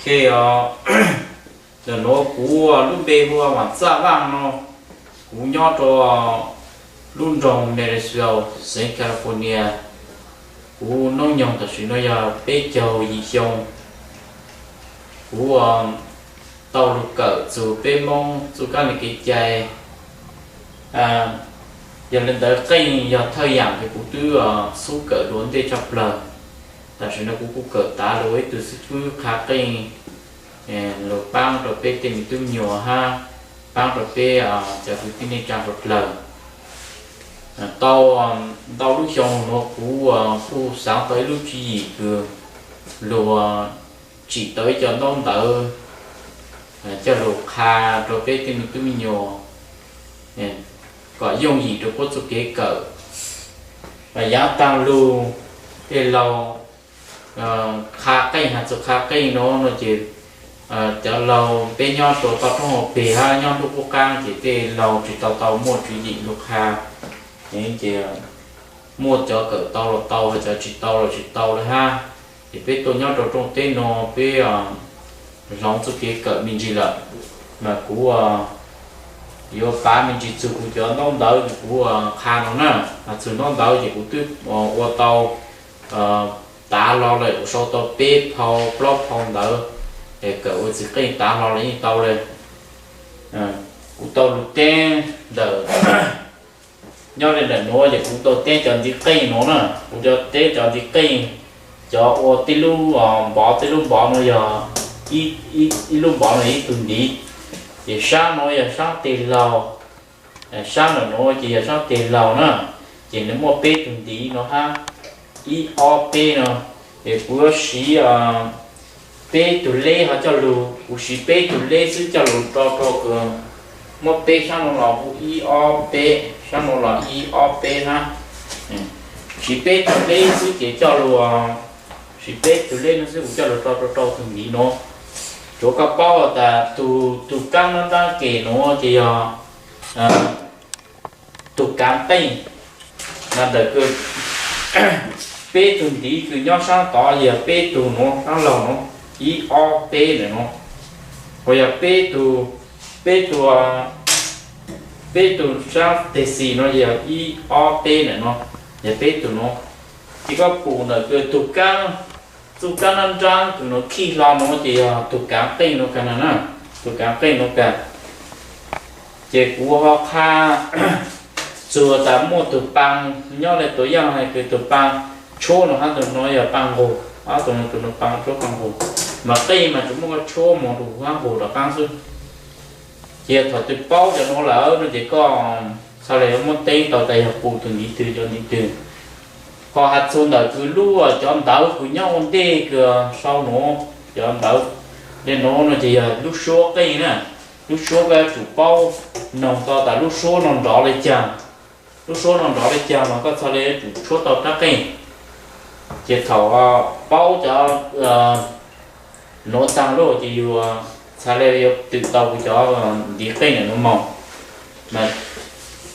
Ok os, ntawm nuav kuv lub npe hu ua Vam Txaj Vaaj no, kuv nyob rua lub nroog Marysville, xeev California. Kuv noob nyoog tam sim no yog peb caug yim xyoo. Kuv tau lug kawm txug peb Moob txuj kab lis kev cai. Yog le ntawd qeej yog thawj yaam kws kuv twb xub kawm dua ntej tshaj plawg. Tam sim no kuv kuj kawm tav lug ib tug xib fwb qha qeej lug paab rua peb tej me tub me nyuam hab paab rua peb cov kwv tij neej tsaa dlua dlawg. Tau ntau lub xyoo nuav kuv kuj xaav tau ib lub tswv yim kws lug tsim tau ib co ntaub ntawv coj lug qha rua peb tej me tub me nyuam kom yooj yim rua puab txuj kev kawm. Yaav taag lug tej laug qha qeej, has txug qha qeej nuav no ces cov laug peb nyob rua toj roob hauv peg hab nyob ntuj qub qaab ces tej laug tsis tau tau muaj tswv yim lug qha. Ces muaj cov kawm tau los tau, cov tsis tau los tsis tau lawm hab. Ces peb tuaj nyob rau rooj teb no peb hloov txuj kev kawm me ntsis lawm, mas kuv yuav pav me ntsis txug kuv cov ntaub ntawv kuv qha no na. Has txug ntaub ntawv ces kuv twb ua tau tav hlo lawm, kuv sau tau peb phau plaub phau ntawv es kawm ua txiv qeej tav hlo los yeej tau le. Kuv tau lug teb ntawm, nyob le ntawm nuav ces kuv tau teb cov ntiv qeej nuav na, kuv tau teb cov ntiv qeej, cov ua tej lub npov, tej lub npov nuav yog ib lub npov nuav ib tug ntiv, ces saab nuav yog saab teg laug, saab ntawm nuav ces yog saab teg laug na, ces nws muaj peb tug ntiv nuav hab, ib ob peb no, ces kuv yuav siv peb tug leb ho coj lug, kuv siv peb tug leb xwb coj lug rau rau kws muab peb saab nuav los hu ib ob peb, saab nuav los ib ob peb hab. Siv peb tug leb xwb ces coj lug, siv peb tug leb nuav xwb kuv coj lug rau rau rau tug ntiv nuav. Tsuav koj paub tas tug kaab nab nraab ke nuav ces yog tug kaav qeej, mas ntawm kws peb tug ntiv kws nyob saab tod yog peb tug nuav, saab laug nuav, ib ob peb ntawm nuav. Ho yog peb tug, peb tug, peb tug saab teg xis nuav yog ib ob peb ntawm nuav, yog peb tug nuav. Ces koj pum ntawm kws tug kaab, txuj kaab nab nraab kws nuav khij hlo nuav ces yog tug kaav qeej nuav kag na, tug kaav qeej nuav kag. Ces kuv ho qha txug tas muaj tug paa nyob le tuav yaaj hais kws tug paa tshuab nuav hab tug nuav yog paa nqug, hab tug nuav tug nuav paa tshuab paa nqug, mas qeej mas tsuas muaj koj tshuab moog rua huv hab nqug rov qaab xwb. Ces thaum twg paub cov nuav lawm no ces koj txhaj le muab teeb tau tas yog pum tug ntiv twg cov ntiv twg. Ho has txug ntawm kws lub cov ntawv kws nyob ua ntej kws sau nuav, cov ntawv le nuav no ces yog lub suab qeej na. Lub suab koj yuav tsum paub noog tau tas lub suab no nrov le caag, lub suab no nrov le caag mas koj txhaj le yuav tsum tshuab tau rab qeej. Ces thaum paub cov nuav taag lawm ces yus txhaj le yuav twm tau kuv cov ntiv qeej ntawm nuav moog. Mas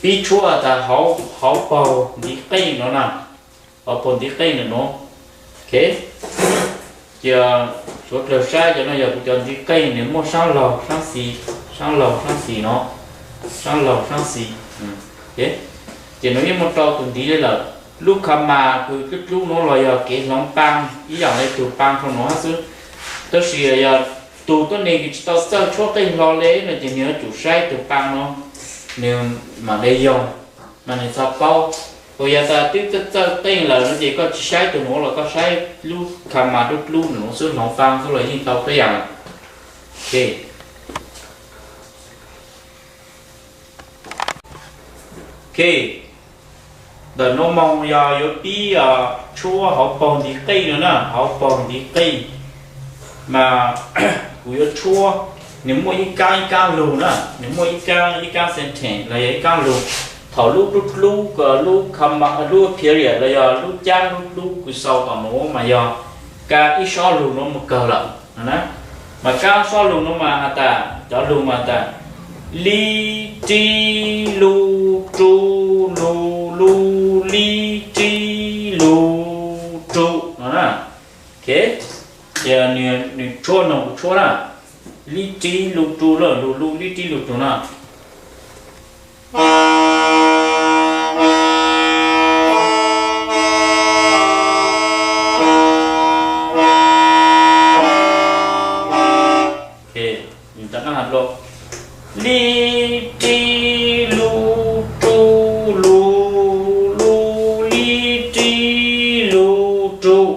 pib tshuab tas hauv paug ntiv qeej nuav na, hauv paug ntiv qeej ntawm nuav. Ok, ces suav dlawg saib cov no yog kuv cov ntiv qeej, nws muaj saab laug saab xis, saab laug saab xis no, saab laug saab xis. Ces nws yeej muaj rau tug ntiv le lawm. Lub kha mas kws dlub dlub nuav los yog kev hloov paa, ib yaam le tug paa rau nuav hab xwb. Tab sis yog tug tuab neeg kws tsis tau txawj tshuab qeej hlo le no ces nws yuav tsum saib tug paa no, nws mam le yoog, mas nws txhaj paub. Kuv yog tas twb txawj qeej lawm no ces koj tsis saib tug nuav los koj saib lub kha mas dlub dlub nuav xwb, hloov paa xwb los yeej tau tuab yaam. Ok. Ok, ntawm nuav moog yog yuav pib tshuab hauv paug ntiv qeej no na, hauv paug ntiv qeej. Mas kuv yuav tshuab, nws muaj ib kaab ib kaab lug na, nws muaj ib kaab ib kaab sentence los yog ib kaab lug. Thaum lub dlub dlub, lub comma, lub period los yog lub caab dlub dlub kws sau tom nuav mas yog kab ib sob lug nuav mus kawg lawm na. Mas kab sob lug nuav mas has tas, cov lug mas tas, li ri lu ru lu lu li ri lu ru no na. Ok, ces nws tshuab noog, kuv Tshuab na, lib rib lub rub lawm, lub lub lib rib lub rub na. Rov qab has dua, lib rib lub rub lub lub lib rib lub rub.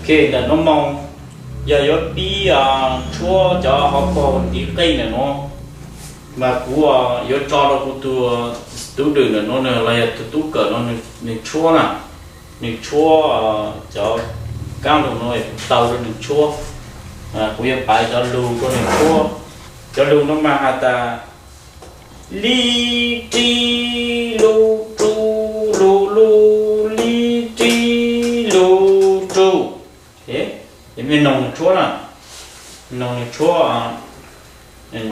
Ok, ntawm no moo yog yuav pib tshuab cov hauv paus ntiv qej ntawm no, mas kuv yuav tso rau kuv tus tub dwm ntawm no los yog tus tub kawm no nws tshuab na, nws tshuab cov kab lug no kuv taw rau nws tshuab. Kuv yuav paiv cov lug rau nws tshuab. Cov lug no mas has tas lib rib lub rub lub lub lib rib lub rub. Ces mej noog nws tshuab na, noog nws tshuab. Rov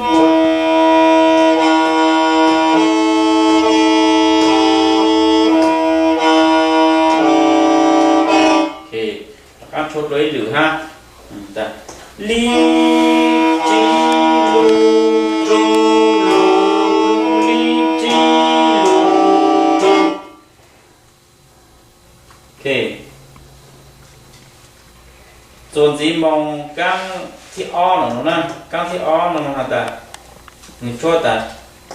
qab tshuab dua ib lwm hab. Lib rib lub rub lub lib rib lub rub. Ok, txuas ntxiv moo kaab thib ob no na, kaab thib ob no has tas, nws tshuab tas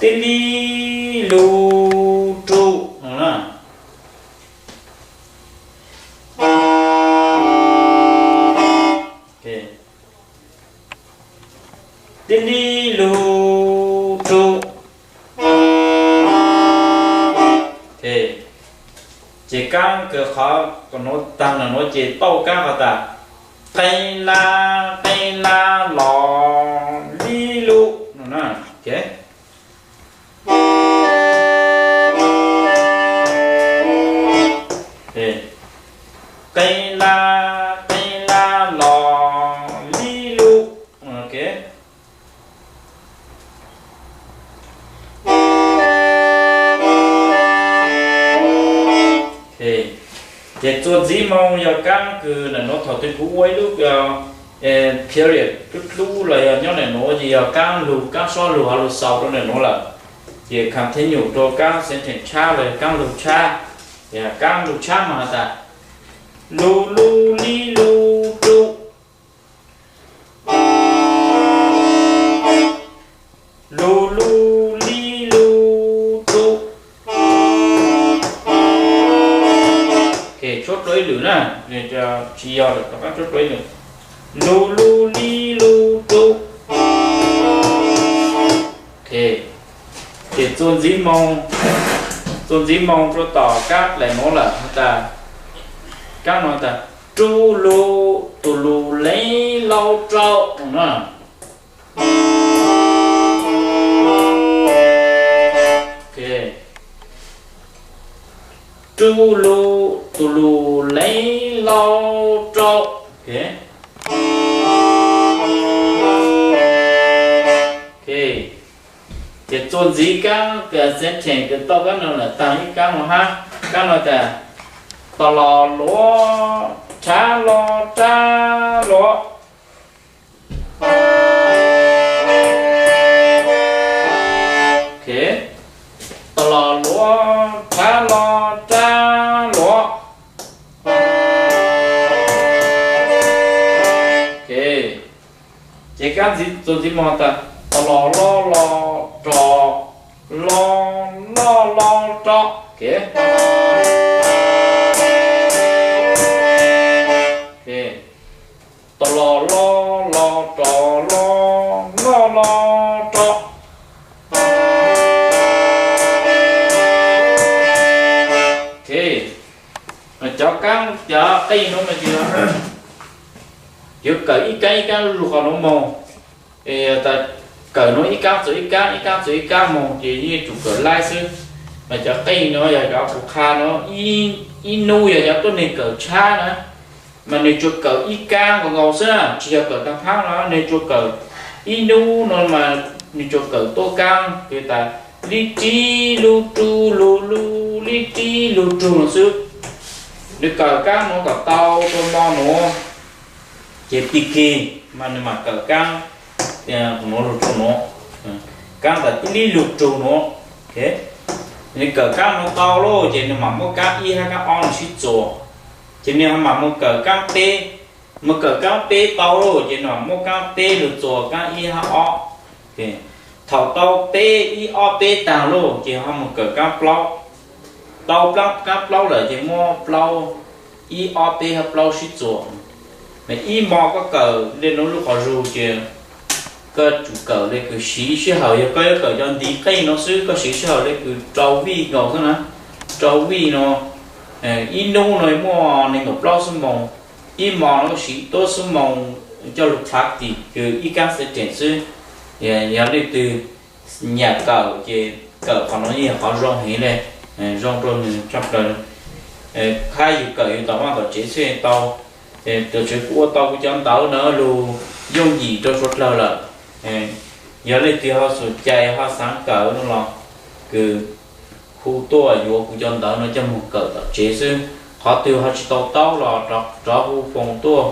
tib lib lub rub no na. Tib lib lub rub. Ces kaab kws qhov nuav taag nuav ces tauj kaab qhov tas qee la qee la los lib lub no na. Qee la qee la los lib lub. Ces txuas ntxiv moo yog kaab kws ntawm nuav thaum twg kuv ua ib lub period dlub dlub los yog nyob ntawm nuav ces yog kaab lug, kaab sob lug hov lug xaus rau ntawm nuav lawm, ces continue rau kaab sentence tshab los yog kaab lug tshab. Kaab lug tshab mas has tas lub lub lib lub rub. Lub lub lib lub rub. Tshuab dua ib lwm na, tsis yog lawm, rov qab tshuab dua ib lwm. Lub lub lib lub rub. Ces txuas ntxiv moo, txuas ntxiv moo rua tom kaab dlaim nuav lawm has tas, kaab nuav tas rub lub tus lug leej laub rau na. Rub lub tus lug leej laub rau. Ces txuas ntxiv kaab sentence kws tau kaab no lawm taag ib kaab no hab, kaab no tas tau los luav rhab los rab luav. Tau los luav rhab los rab luav. Ces kaab ntxiv txuas ntxiv moo tas tau los loj los rog los loj los rog. Tau los loj los rog los loj los rog. Cov kaab cov qeej nuav mas yuav kawm ib kaab ib kaab lug qhov nuav moog. Kawm nuav ib kaab txug ib kaab, ib kaab txug ib kaab moog ces yeej tsum kawm laib xwb. Mas cov qeej nuav yog cov kuv qha nuav, ib nub yog cov tuab neeg kawm tshab na, mas nws tsuas kawm ib kab nkaus nkaus xwb na, tsis yog kawm tag phab no, nws tsuas kawm ib hnub no mas nws tsuas kawm tuaj kab, ces tas li ri lu ru lu lu, li ri lu ru no xwb. Nws kawm kab nuav kom tau rua mo nuav, ces pig kig mas nws mam kawm kab nuav lug rua nuav, kab tas li lu ru nuav. Nws kawm kab nuav tau lauj, ces nws mam muab kab ib hab kab ob nws sib txuas, ces nws ho mam mus kawm kab peb. Mus kawm kab peb tau lauj, ces nws mam muab kab peb lug txuas kab ib hab ob. Thaum tau peb ib ob peb taag lauj, ces ho mus kawm kab plaub. Tau kab plaub lawm ces muab plaub, ib ob peb hab plaub sib txuas. Mas ib mo koj kawm le nuav lub qhov zug ces koj tsum kawm le kws siv sij hawm, yog koj yuav kawm cov ntiv qeej no xwb koj siv sij hawm le kws rau vij nkaus xwb na. Rau vij no, ib hnub no muaj nees nkaum plaub xuab moos, ib mo no koj siv tuab xuab moos coj lug practice kws ib kab sentence xwb. Yog leej twg nyam kawm ces kawm qhov no yeej yog qhov zoo heev le, zoo rua nws tshaj plaws. Hab yus kawm yus tom vaj tom tsev xwb tau. Tus tswv kuv ua tau kuv cov ntawv no lug yooj yim rua suav dlawg lawm. Yog leej twg ho xum cai ho xaav kawm no los kws hu tuaj yuav kuv cov ntawv no coj moog kawm tom tsev xwb. Qhov twg ho tsis tau taub los rov hu foos tuaj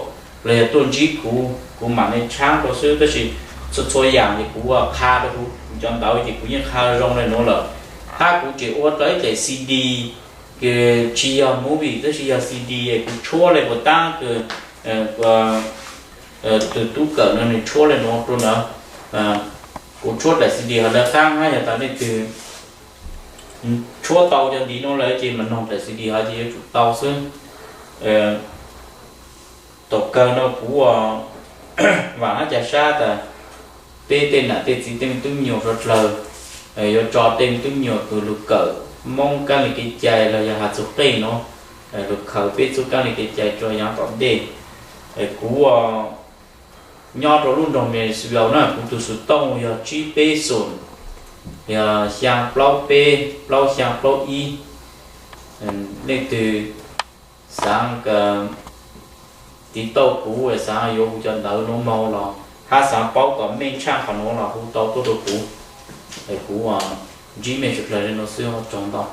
los yog tuaj ntsib kuv, kuv mam le tshaab rua xwb. Tab sis txhua txhua yaam ces kuv qha rua kuv cov ntawv ces kuv yeej qha zoo le nuav lawm. Hab kuv tseem ua rau ib daim C D, kws tsis yog movie tab sis yog C D, kuv tshuab le puas taab kws tus tub kawm no nws tshuab le nuav rua ntawd. Kuv tshuab daim C D ho lawv qaab hab yog tas leej twg tshuab tau cov ntiv nuav lawm ces mam noog daim C D ho ces yuav tsum tau xwb. Thaum kawg no kuv vaam hab ca sab tas peb tej nam tej txiv tej me tub me nyuam suav dlawg yuav tso tej me tub me nyuam kws lug kawm Moob kaab le kev cai los yog has txug qeej nuav, lug khaws peb txuj kaab le kev cai rua yaav tom ntej. Kuv nyob rua lub nroog Marysville na, kuv tug xuv tooj yog tsib peb xoom, yog xyaa plaub peb, plaub xyaa plaub ib. Leej twg xaav tiv tauj kuv, xaav yuav kuv cov ntawv nuav moog los hab xaav paub kom meej tshaaj qhov nuav los hu tau tuaj rua kuv. Kuv ntsib mej suav dlawg le nuav xwb, ua tsaug ntau.